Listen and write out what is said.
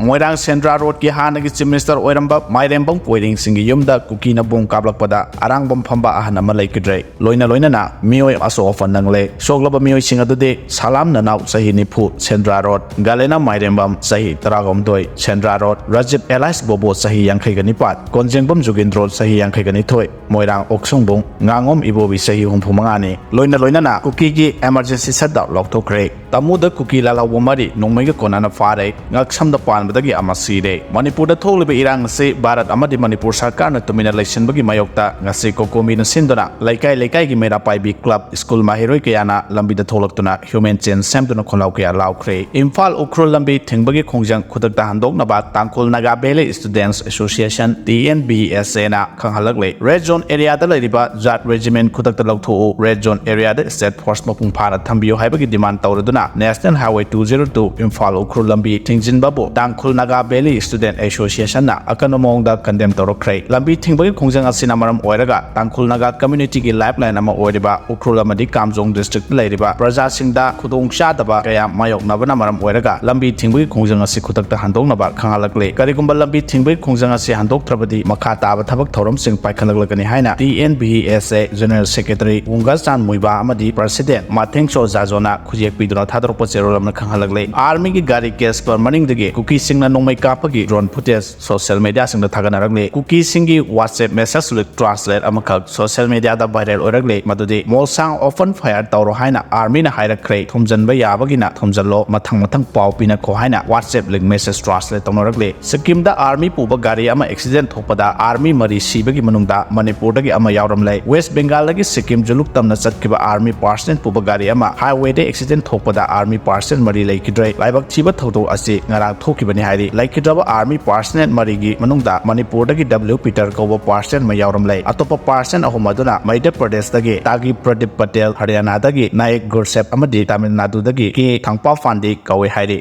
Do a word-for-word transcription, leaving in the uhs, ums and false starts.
ꯃꯣꯏꯔꯥꯡ ꯁꯦꯟꯗ꯭ꯔꯥ ꯔꯣꯗꯀꯤ ꯍꯥꯟꯅꯒꯤ chief minister ꯑꯣꯏꯔꯝꯕ ꯃꯥꯏꯔꯦꯝꯕꯝ ꯀꯣꯏꯔꯦꯡꯁꯤꯡꯒꯤ ꯌꯨꯝꯗ ꯀꯨꯀꯤꯅ ꯕꯣꯝ ꯀꯥꯞꯂꯛꯄꯗ ꯑꯔꯥꯡꯕꯝ ꯐꯝꯕ ꯑꯍꯟ ꯑꯃ ꯂꯩꯈꯤꯗ꯭ꯔꯦ꯫ ꯂꯣꯏꯅ ꯂꯣꯏꯅꯅ ꯃꯤꯑꯣꯏ ꯑꯁꯣꯛ ꯑꯄꯟ ꯅꯪꯂꯦ꯫ ꯁꯣꯛꯂꯕ ꯃꯤꯑꯣꯏꯁꯤꯡ ꯑꯗꯨꯗꯤ ꯁꯂꯥꯝ ꯅꯅꯥꯎ ꯆꯍꯤ ꯅꯤꯐꯨ, ꯁꯦꯟꯗ꯭ꯔꯥ ꯔꯣꯗ, ꯒꯥꯂꯦꯅꯥ ꯃꯥꯏꯔꯦꯝꯕꯝ ꯆꯍꯤ ꯇꯔꯥꯍꯨꯝꯗꯣꯏ, ꯁꯦꯟꯗ꯭ꯔꯥ ꯔꯣꯗ, ꯔꯥꯖꯤꯞ ꯑꯦꯂꯥꯏꯁ ꯕꯣꯕꯣ ꯆꯍꯤ ꯌꯥꯡꯈꯩꯒ ꯅꯤꯄꯥꯟ, ꯀꯣꯟꯖꯦꯡꯕꯝ ꯖꯨꯒꯦꯟꯗ꯭ꯔꯣ ꯆꯍꯤ ꯌꯥꯡꯈꯩꯒ ꯅꯤꯊꯣꯏ, ꯃꯣꯏꯔꯥꯡ ꯑꯣꯛꯁꯨꯡꯕꯨꯡ ꯉꯥꯉꯣꯝ ꯏꯕꯣꯕꯤ ꯆꯍꯤ ꯍꯨꯝꯐꯨ ꯃꯉꯥꯅꯤ꯫ ꯂꯣꯏꯅ ꯂꯣꯏꯅꯅ ꯀꯨꯀꯤꯒꯤ emergency shutdown ꯂꯧꯊꯣꯛꯈ꯭ꯔꯦ꯫ ꯇꯥꯃꯨꯗ ꯀꯨꯀꯤ ꯂꯥꯜꯍꯧꯕ ꯃꯔꯤ ꯅꯣꯡꯃꯩꯒ ꯀꯣꯟꯅꯅ ꯐꯥꯔꯦ꯫ ꯉꯛꯁꯝꯗ ꯄꯥꯟꯕꯗꯒꯤ ꯑꯃ ꯁꯤꯔꯦ꯫ ꯃꯅꯤꯄꯨꯔꯗ ꯊꯣꯛꯂꯤꯕ ꯏꯔꯥꯡ ꯑꯁꯤ ꯚꯥꯔꯠ ꯑꯃꯗꯤ ꯃꯅꯤꯄꯨꯔ ꯁꯔꯀꯥꯔꯅ ꯇꯨꯃꯤꯟꯅ ꯂꯩꯁꯤꯟꯕꯒꯤ ꯃꯥꯌꯣꯛꯇ ꯉꯁꯤ ꯀꯣꯀꯣꯃꯤꯅ ꯁꯤꯟꯗꯨꯅ ꯂꯩꯀꯥꯏ ꯂꯩꯀꯥꯏꯒꯤ ꯃꯩꯔꯥ ꯄꯥꯏꯕꯤ ꯀ꯭ꯂꯕ, ꯁ꯭ꯀꯨꯜ ꯃꯍꯩꯔꯣꯏ ꯀꯌꯥꯅ ꯂꯝꯕꯤꯗ ꯊꯣꯛꯂꯛꯇꯨꯅ human chain ꯁꯦꯝꯗꯨꯅ ꯈꯣꯜꯂꯥꯎ ꯀꯌꯥ ꯂꯥꯎꯈ꯭ꯔꯦ꯫ ꯏꯝꯐꯥꯜ ꯎꯈ꯭ꯔꯨꯜ ꯂꯝꯕꯤ ꯊꯤꯡꯕꯒꯤ ꯈꯣꯡꯖꯪ ꯈꯨꯗꯛꯇ ꯍꯟꯗꯣꯛꯅꯕ Tangkhul Naga valley students association, T N V S ꯑꯦꯅ ꯈꯪꯍꯜꯂꯛꯂꯦ꯫ ꯔꯦꯗ ꯖꯣꯟ ꯑꯦꯔꯤꯌꯥꯗ ꯂꯩꯔꯤꯕ ꯖꯥꯠ ꯔꯦꯖꯤꯃꯦꯟꯠ ꯈꯨꯗꯛꯇ ꯂꯧꯊꯣꯛꯎ, ꯔꯦꯗ ꯖꯣꯟ ꯑꯦꯔꯤꯌꯥꯗ ꯁ꯭ꯇꯦꯠ ꯐꯣꯔꯁ ꯃꯄꯨꯡ ꯐꯥꯅ ꯊꯝꯕꯤꯌꯨ ꯍꯥꯏꯕꯒꯤ ꯗꯤꯃꯥꯟ ꯇꯧꯔꯗꯨꯅ national highway two zero two Imphal Ukhrul ꯂꯝꯕꯤ ꯊꯤꯡꯖꯤꯟꯕꯕꯨ ꯇꯥꯡꯈꯨꯜ ꯅꯥꯒꯥ ꯚꯦꯂꯤ ꯁ꯭ꯇꯨꯗꯦꯟꯠ ꯑꯦꯁꯣꯁꯤꯌꯦꯁꯟꯅ ꯑꯀꯟꯕ ꯃꯑꯣꯡꯗ ꯀꯟꯗꯦꯝ ꯇꯧꯔꯛꯈ꯭ꯔꯦ꯫ ꯂꯝꯕꯤ ꯊꯤꯡꯕꯒꯤ ꯈꯣꯡꯖꯪ ꯑꯁꯤꯅ ꯃꯔꯝ ꯑꯣꯏꯔꯒ ꯇꯥꯡꯈꯨꯜ ꯅꯥꯒꯥ ꯀꯝꯃ꯭ꯌꯨꯅꯤꯇꯤꯒꯤ ꯂꯥꯏꯐꯂꯥꯏꯟ ꯑꯃ ꯑꯣꯏꯔꯤꯕ ꯎꯈ꯭ꯔꯨꯜ ꯑꯃꯗꯤ ꯀꯥꯝꯖꯣꯡ ꯗꯤꯁꯇ꯭ꯔꯤꯛꯇ ꯂꯩꯔꯤꯕ ꯄ꯭ꯔꯖꯥꯁꯤꯡꯗ ꯈꯨꯗꯣꯡꯆꯥꯗꯕ ꯀꯌꯥ ꯃꯥꯌꯣꯛꯅꯕꯅ ꯃꯔꯝ ꯑꯣꯏꯔꯒ ꯂꯝꯕꯤ ꯊꯤꯡꯕꯒꯤ ꯈꯣꯡꯖꯪ ꯑꯁꯤ ꯈꯨꯗꯛꯇ ꯍꯟꯗꯣꯛꯅꯕ ꯈꯪꯍꯜꯂꯛꯂꯦ꯫ ꯀꯔꯤꯒꯨꯝꯕ ꯂꯝꯕꯤ ꯊꯤꯡꯕꯒꯤ ꯈꯣꯡꯖꯪ ꯑꯁꯤ ꯍꯟꯗꯣꯛꯇ꯭ꯔꯕꯗꯤ ꯃꯈꯥ ꯇꯥꯕ ꯊꯕꯛ ꯊꯧꯔꯝꯁꯤꯡ ꯄꯥꯏꯈꯠꯂꯛꯂꯒꯅꯤ ꯍꯥꯏꯅ T N V S A general secretary Wungreichan Muiba ꯑꯃꯗꯤ ꯄ꯭ꯔꯁꯤꯗꯦꯟꯠ ꯃꯥꯊꯦꯡꯆꯣ ꯖꯥꯖꯣꯅ ꯈꯨꯠꯌꯦꯛ ꯄꯤꯗꯨꯅ ꯊꯥꯗꯣꯔꯛꯄ ꯆꯦꯔꯣꯜ ꯑꯃꯅ ꯈꯪꯍꯜꯂꯛꯂꯦ꯫ ꯑꯥꯔꯃꯤꯒꯤ ꯒꯥꯔꯤ ꯀꯦꯁꯄꯔ ꯃꯅꯤꯡꯗꯒꯤ ꯀꯨꯀꯤꯁꯤꯡꯅ ꯅꯣꯡꯃꯩ ꯀꯥꯞꯄꯒꯤ ꯗ꯭ꯔꯣꯟ ꯐꯨꯇꯦꯖ ꯁꯣꯁꯤꯌꯦꯜ ꯃꯦꯗꯤꯌꯥꯁꯤꯡꯗ ꯊꯥꯒꯠꯅꯔꯛꯂꯤ꯫ ꯀꯨꯀꯤꯁꯤꯡꯒꯤ WhatsApp message leak translate ꯑꯃꯈꯛ ꯁꯣꯁꯤꯌꯦꯜ ꯃꯦꯗꯤꯌꯥꯗ ꯚꯥꯏꯔꯦꯜ ꯑꯣꯏꯔꯛꯂꯤ, ꯃꯗꯨꯗꯤ ꯃꯣꯜꯁꯥꯡ open fire ꯇꯧꯔꯣ ꯍꯥꯏꯅ ꯑꯥꯔꯃꯤꯅ ꯍꯥꯏꯔꯛꯈ꯭ꯔꯦ, ꯊꯣꯝꯖꯤꯟꯕ ꯌꯥꯕꯒꯤꯅ ꯊꯣꯝꯖꯤꯜꯂꯣ, ꯃꯊꯪ ꯃꯊꯪ ꯄꯥꯎ ꯄꯤꯅꯈꯣ ꯍꯥꯏꯅ WhatsApp leak message translate ꯇꯧꯅꯔꯛꯂꯤ꯫ ꯁꯤꯛꯀꯤꯝꯗ ꯑꯥꯔꯃꯤ ꯄꯨꯕ ꯒꯥꯔꯤ ꯑꯃ ꯑꯦꯛꯁꯤꯗꯦꯟꯠ ꯊꯣꯛꯄꯗ ꯑꯥꯔꯃꯤ ꯃꯔꯤ ꯁꯤꯕꯒꯤ ꯃꯅꯨꯡꯗ ꯃꯅꯤꯄꯨꯔꯗꯒꯤ ꯑꯃ ꯌꯥꯎꯔꯝꯂꯦ꯫ ꯋꯦꯁ ꯕꯦꯡꯒꯥꯜꯗꯒꯤ ꯁꯤꯛꯀꯤꯝ ꯖꯨꯂꯨꯛ ꯇꯝꯅ ꯆꯠꯈꯤꯕ ꯑꯥꯔꯃꯤ ꯄꯥꯔꯁꯅꯦꯜ ꯄꯨꯕ ꯒꯥꯔꯤ ꯑꯃ ꯍꯥꯏꯋꯦꯗ ꯑꯦꯛꯁꯤꯗꯦꯟꯠ ꯊꯣꯛꯄꯗ ꯑꯥꯔꯃꯤ ꯄꯥꯔꯁꯅꯦꯜ ꯃꯔꯤ ꯂꯩꯈꯤꯗ꯭ꯔꯦ꯫ ꯂꯥꯏꯕꯛ ꯊꯤꯕ ꯊꯧꯗꯣꯛ ꯑꯁꯤ ꯉꯔꯥꯡ ꯊꯣꯛꯈꯤꯕꯅꯤ ꯍꯥꯏꯔꯤ꯫ ꯂꯩꯈꯤꯗ꯭ꯔꯕ ꯑꯥꯔꯃꯤ ꯄꯥꯔꯁꯅꯦꯜ ꯃꯔꯤꯒꯤ ꯃꯅꯨꯡꯗ ꯃꯅꯤꯄꯨꯔꯗꯒꯤ ꯗꯕ꯭ꯂꯤꯎ ꯄꯤꯇꯔ ꯀꯧꯕ ꯄꯥꯔꯁꯅꯦꯜ ꯑꯃ ꯌꯥꯎꯔꯝꯂꯦ꯫ ꯑꯇꯣꯞꯄ ꯄꯥꯔꯁꯅꯦꯜ ꯑꯍꯨꯝ ꯑꯗꯨꯅ ꯃꯙ꯭ꯌ ꯄ꯭ꯔꯗꯦꯁꯇꯒꯤ ꯇꯥꯒꯤ ꯄ꯭ꯔꯗꯤꯞ ꯄꯇꯦꯜ, ꯍꯔꯤꯌꯥꯅꯥꯗꯒꯤ ꯅꯥꯌꯛ ꯒꯨꯔꯁꯦꯞ ꯑꯃꯗꯤ ꯇꯥꯃꯤꯜ ꯅꯥꯗꯨꯗꯒꯤ ꯀꯦ ꯊꯥꯡꯄꯥ ꯐꯥꯟꯗꯤ ꯀꯧꯏ ꯍꯥꯏꯔꯤ꯫